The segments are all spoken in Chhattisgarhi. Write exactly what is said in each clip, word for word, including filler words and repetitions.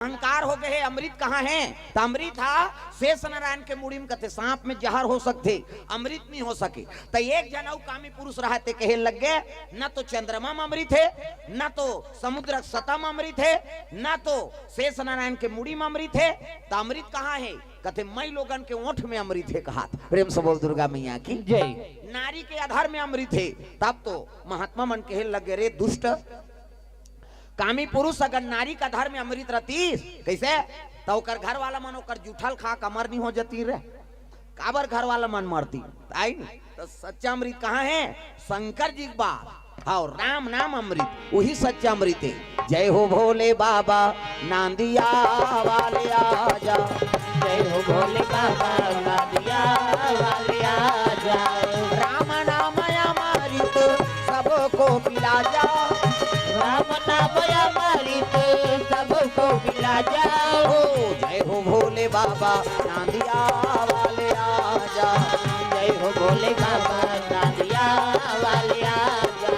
अहंकार हो गए हे, अमृत कहाँ हे? त अमृत हा शेष नारायण के मुड़ी में कथे, सांप में जहर हो सकथे, अमृत नहीं हो सके। त एक झन अउ कामी पुरुष रहा, ते कहे लग गए, न तो चंद्रमा में अमृत हे, न तो समुद्र सतह में अमृत हे, न तो शेष नारायण के मुड़ी में अमृत हे। त अमृत कहाँ हे? कथे, मई लोगन के ओठ में अमृत हे कहात। प्रेम से बोल दुर्गा मैया की जय। नारी के अधर में अमृत हे। तब तो महात्मा मन कहे लगे, रे दुष्ट, कामी पुरुष अगर नारी का अधर में अमृत रहतीस, कैसे? त ओकर घर वाला मन ओकर जूठल खा के अमर नहीं हो जती रे। काबर घर वाला मन मरती? आई नहीं। त सच्चा अमृत कहाँ हे? शंकर जी के बाप। हाँ, राम नाम अमृत, वही सच्चा अमृत हे। जय हो भोले बाबा, नांदिया वाले आजा। जय हो भोले बाबा, नांदिया वाले आजा। राम नाम अमृत, सबको पिला जा। राम नाम अमृत, सबको पिला जा। हो जय हो भोले बाबा, नांदिया वाले आजा। जय हो भोले बाबा, नांदिया वाले आजा।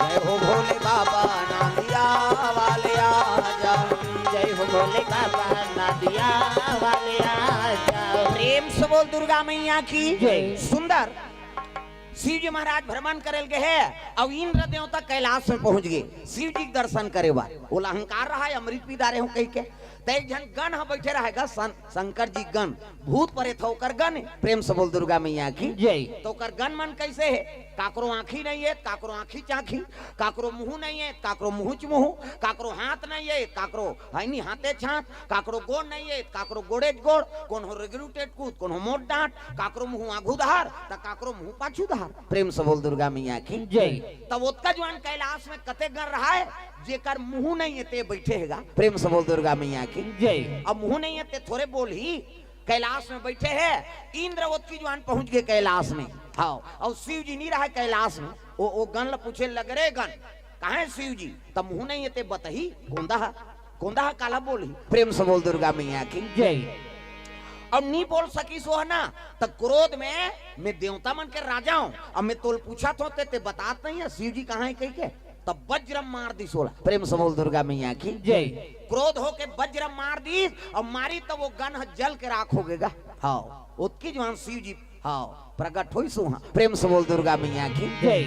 जय हो भोले बाबा, नांदिया वाले आजा। जय हो भोले बाबा, नांदिया वाले आजा। प्रेम से बोल दुर्गा मैया की जय। सुंदर। शिव जी महाराज भ्रमण करे ल गए हे, अउ इंद्र देवता कैलाश में पहुंच गए शिव जी के दर्शन करे बर। ओला अहंकार रहा हे, अमृत पी डारे हों कहि के। त एक झन गण ह बैठे रहेगा, सन-, शंकर जी गण, भूत प्रेत ह ओकर गण हे। प्रेम से बोल दुर्गा मैया की जय। त ओकर गण मन कैसे हे? काकरो आँखी नहीं हे, काकरो आँखी चाँखी, काकरो मुँह नहीं हे, काकरो मुँह च मुँह, काकरो हाथ नहीं हे, काकरो है नहीं हाथे छात, काकरो गोड़ नहीं हे, काकरो गोड़े च गोड़, कोनो रेगलू टेटकूत, कोनो मोट डांट, काकरो मुँह आगू धार, त काकरो मुँह पाछू धार। प्रेम से बोल दुर्गा मैया की जय। तब ओतका जुआन कैलाश में कते गण रहा हे, जेकर मुँह नहीं हे ते बैठे हेगा। प्रेम से बोल दुर्गा मैया की जय। अब मुँह नहीं हे ते थोरे बोलही, कैलाश में बैठे हे। इंद्र ओतकी जुआन पहुंच गए कैलाश में। हाँ, अउ शिव जी नहीं रहा हे कैलाश में। ओ, ओ गण ल पूछे लग, रे गण, कहाँ हे शिव जी? त मुँह नहीं हे ते बतही, कोंदा ह, कोंदा ह काला बोलही। प्रेम से बोल दुर्गा मैया की जय। अब नहीं बोल सकिस ओ ह ना, त क्रोध में, मैं देवता मन के राजा हों, अब मैं तोल पूछत हों ते, ते बतात नहीं हे शिव जी कहाँ हे कहि के। तब वज्रम मार दिस ओला। प्रेम से बोल दुर्गा मैया की जय। क्रोध होके वज्रम मार दिस, अउ मारी त ओ गण ह जल के राख हो गेगा। हाँ, ओतकी जुआन शिव जी, हाँ, प्रगट होइस उहाँ। प्रेम से बोल दुर्गा मैया की जय।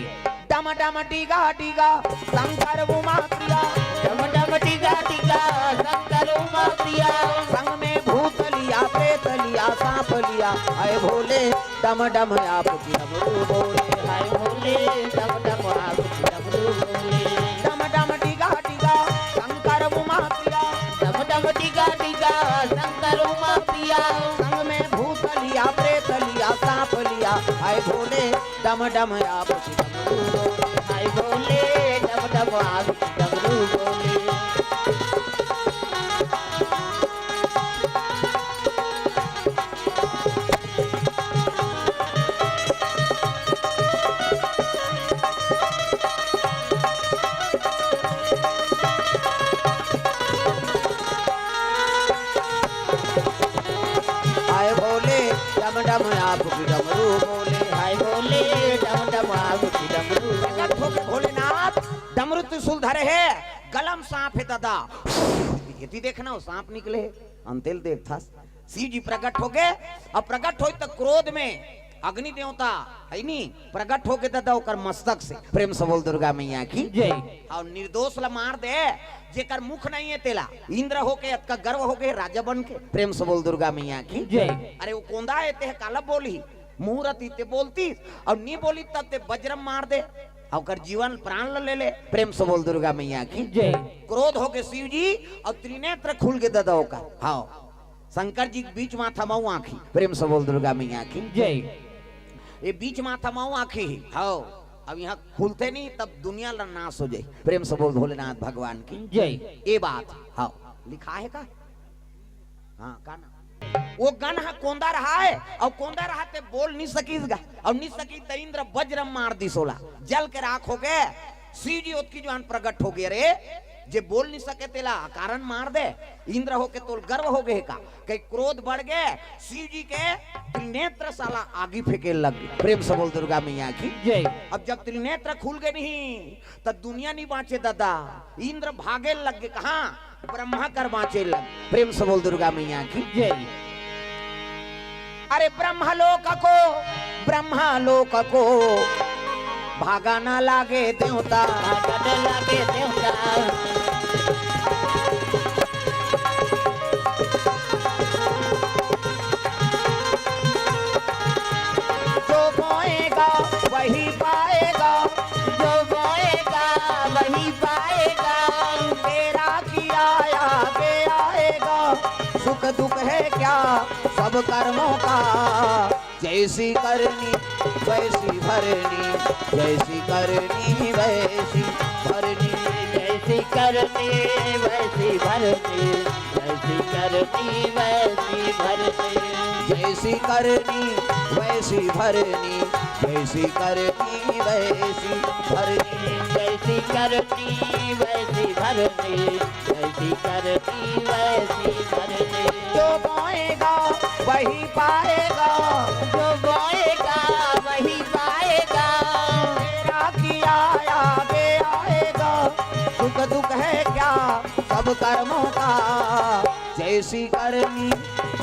डम डम डिगा डिगा शंकर उमा प्रिया। डम डम डिगा डिगा शंकर उमा प्रिया। संग में भूत लिया, प्रेत लिया, सांप लिया, अय भोले डम डम आपकी डमरू बोले। हाय भोले, डम डम आपकी डमरू बोले। डम डम डिगा डिगा शंकर उमा प्रिया। डम डम डिगा डिगा शंकर उमा प्रिया। संग में भूत लिया, प्रेत लिया, सांप लिया। हाय भोले, डम डम आपकी डमरू बोले। हाय भोले, डम डम आपकी डमरू बोले। हाय भोले, डम डम आपकी डमरू बोले। हाय भोले, डम डम आपकी डमरू। प्रगट होके भोलेनाथ डमरू त्रिशूल धरे हे, गला म सांप हे दादा। एती देखना, ओ सांप निकले हे, अंते ल देखथस। शिव जी प्रगट होगे, अब प्रगट होय त क्रोध में अग्नि देवता है नी, प्रगट होगे दादा ओकर मस्तक से। प्रेम से बोल दुर्गा मैया की जय। अउ निर्दोष ला मार दे, जेकर मुख नहीं हे तेला। इंद्र होके अतका गर्व होगे राजा बन के। प्रेम से बोल दुर्गा मैया की जय। अरे ओ कोंदा हे ते काला बोलही, मुहूर्त इते बोलतीस, अउ नी बोली तब ते वज्रम मार दे, अउ ओकर जीवन प्राण ल ले ले। प्रेम से बोल दुर्गा मैया की जय। क्रोध होगे शिव जी, अउ त्रिनेत्र खुल गे दादा ओकर। हाँ, शंकर जी के बीच माथा मऊ आँखी। प्रेम से बोल दुर्गा मैया की जय। ये बीच माथा मऊ आँखी ही। हाँ, अब यहाँ खुलते नहीं तब दुनिया ल नाश हो जाए। प्रेम से बोल भोलेनाथ भगवान की जय। ये बात, हाँ, लिखा हे का? हाँ, का नाम? वो गन ह कोंदा रहा है, अउ कोंदा रहा ते बोल नी सकीस गा, अउ नी सकीस त इंद्र वज्र मार दिस ओला, जल के राख हो गे। शिव जी ओतकी जुवार प्रगट हो गे, अरे जे बोल नी सके तेला कारण मार दे, इंद्र होके तोल गर्व हो गे का? कहीं क्रोध बढ़ गे, शिव जी के त्रिनेत्र साला आगी फेंके लग गे। प्रेम से बोल दुर्गा मैया की। जय। अब जब त्रिनेत्र खुल गे नहीं, त दुनिया नी बांचे दादा, इंद्र भागे लग गे। कहाँ? ब्रह्मा कर बांचे लग। प्रेम से बोल दुर्गा मैया की। जय। अरे ब्रह्मलोक को, ब्रह्मलोक को भागा ना लागे देवता। भागा ना लागे देवता। जो बोएगा वही पाएगा। जो बोएगा वही पाएगा। तेरा किया आगे आएगा। सुख दुख है क्या सब कर्मों का। जैसी करनी वैसी भरनी। जैसी करनी वैसी भरनी। जैसी करनी वैसी भरनी। जैसी करनी वैसी भरनी। जैसी करनी वैसी भरनी। जैसी करनी वैसी भरनी। जैसी करनी वैसी भरनी। जैसी करनी वैसी भरनी। जो बोएगा वही पाएगा। जो बोएगा वही पाएगा। तेरा किया आगे आएगा। सुख दुख है क्या सब कर्मों का। जैसी करनी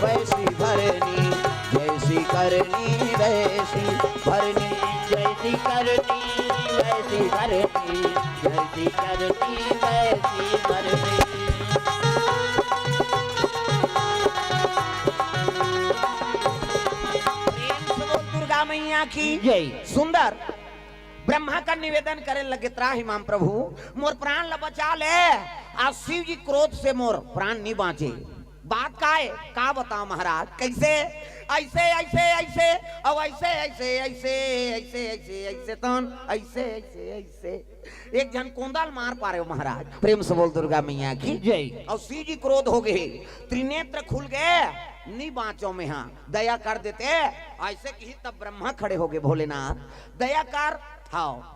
वैसी भरनी। जैसी करनी वैसी भरनी। जैसी करनी वैसी भरनी। जैसी करनी वैसी भरनी। प्रेम से बोल दुर्गा मैया की। जय। सुंदर ब्रह्मा का निवेदन करे लगे, त्राहि माम प्रभु, मोर प्राण ला बचा ले। आज शिव जी क्रोध से मोर प्राण नी बांचे। बात का है, का बताओ महाराज, कैसे? ऐसे, ऐसे, ऐसे, अउ ऐसे, ऐसे, ऐसे, ऐसे, ऐसे, ऐसे, तन, ऐसे, ऐसे, ऐसे। एक झन कोंदा ल मार पारे हो महाराज। प्रेम से बोल दुर्गा मैया की। जय। अउ शिव जी क्रोध हो गे, त्रिनेत्र खुल गे, नी बांचो में, हाँ, दया कर देते। ऐसे कही तब ब्रह्मा खड़े हो गे, भोलेनाथ दया कर, हाँ,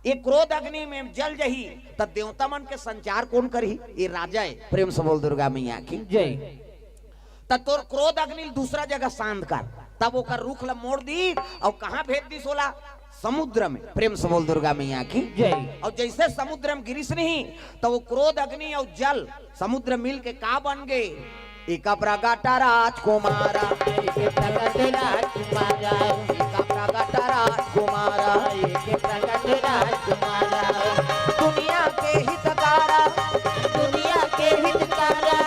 ये क्रोध अग्नि में जल जही, त देवता मन के संचार कौन करही? ये राजा है। प्रेम से बोल दुर्गा मैया की। जय। त तोर क्रोध अग्नि ल दूसरा जगह शांत कर। तब ओकर रुख ल मोड़ दी अउ कहाँ भेज दिस ओला? समुद्र में। प्रेम से बोल दुर्गा मैया की। जय। अउ जैसे समुद्र में गिरिस नहीं, त वो क्रोध अग्नि अउ जल समुद्र मिल के का बन गे? एक प्रगट राजकुमारा। एक प्रगट राजकुमारा। एक प्रगट राजकुमारा। एक प्रगट राजकुमारा। दुनिया के हितकारा। दुनिया के हितकारा।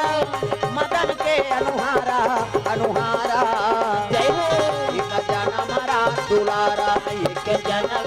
मदन के अनुहारा, अनुहारा। जय हो। एक जनम रास दुलारा। एक जनम